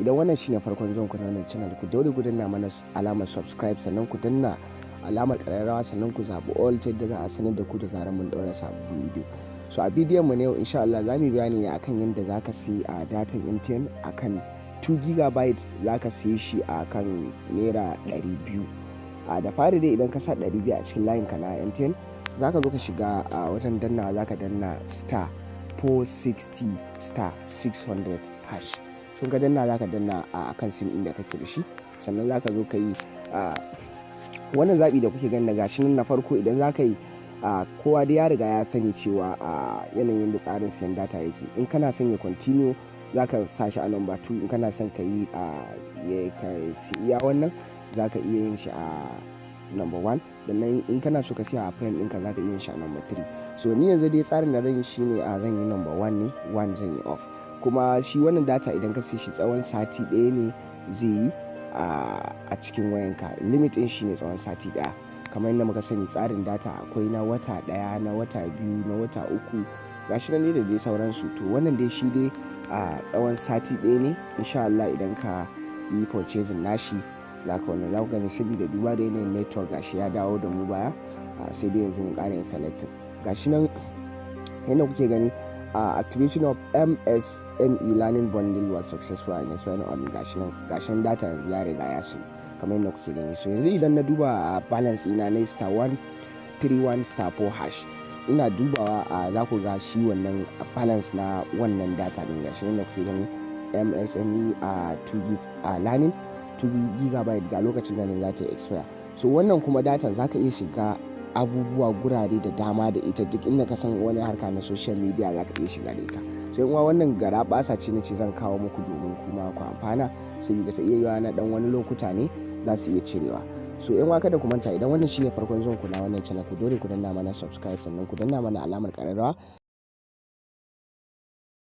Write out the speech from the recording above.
Idan wannan shine farkon zuwan ku na wannan channel, ku daure ku danna mana alamar subscribe, sannan ku danna alamar ƙararrawa, sannan ku zaɓi all, ta yadda za a sanar da ku da zarar mun ɗaura sababbin bidiyo. So a bidiyon mu na yau, insha Allah, za mu yi bayani ne akan yadda za ka siyi a datan MTN akan 2 GB. Za ka siye shi a kan ₦200. A da fari dai, idan ka sa 200 a cikin layin ka na MTN, za ka zo ka shiga a wajen danna, za ka danna *460*600#. Sun ka danna, za ka danna a kan SIM ɗin da kake da shi, sannan za ka zo ka yi wannan zaɓi da kuke gani gashi nan na farko. Idan za ka yi, kowa dai ya riga ya sani cewa a yanayin da tsarin siyan data yake, in kana son ya continue, za ka sa shi a number 2. In kana son ka yi iya wannan, za ka iya yin shi a number 1. Sannan in kana so ka siya a friend ɗinka, za ka iya yin shi a number 3. So ni yanzu dai tsarin da zan yi shine a zan yi number 1 ne, 1 zan yi off. Kuma shi wannan data, idan ka siya shi, tsawon sati ɗaya ne zai yi a cikin wayanka. Limit ɗin shi ne tsawon sati ɗaya. Kamar yadda muka sani, tsarin data akwai na wata ɗaya, na wata 2, na wata 3, gashi nan dai da dai sauransu. To wannan dai shi dai a tsawon sati ɗaya ne, insha Allah. Idan ka yi purchasing nashi, za ka wannan, za ku gani, saboda duba da yanayin network, gashi ya dawo da mu baya. Sai dai yanzu mun ƙara yin selecting. Gashi nan yadda kuke gani, activation of MSME learning bundle was successful and expiring on, gashi nan data yanzu ya riga ya siyu kamar yadda kuke gani. So yanzu idan na duba balance ina na *131*4#, ina dubawa a za ku ga shi wannan balance na wannan data din. Gashi nan da kuke gani, MSME a 2 gig a learning 2 gigabyte, ga lokacin da za ta expire. So wannan kuma data za ka iya shiga abubuwa gurare da dama da ita. Duk inda ka san wani harka na social media, za ka iya shiga da ita. Sai kuma wannan gara basa ce na ce zan kawo muku domin kuma ku amfana, saboda ta iya yiwa na dan wani lokuta ne za su iya cirewa. So yan kada ku manta, idan wannan shine farkon zuwan ku na wannan channel, ku dore ku danna mana subscribe, sannan ku danna mana alamar kararrawa.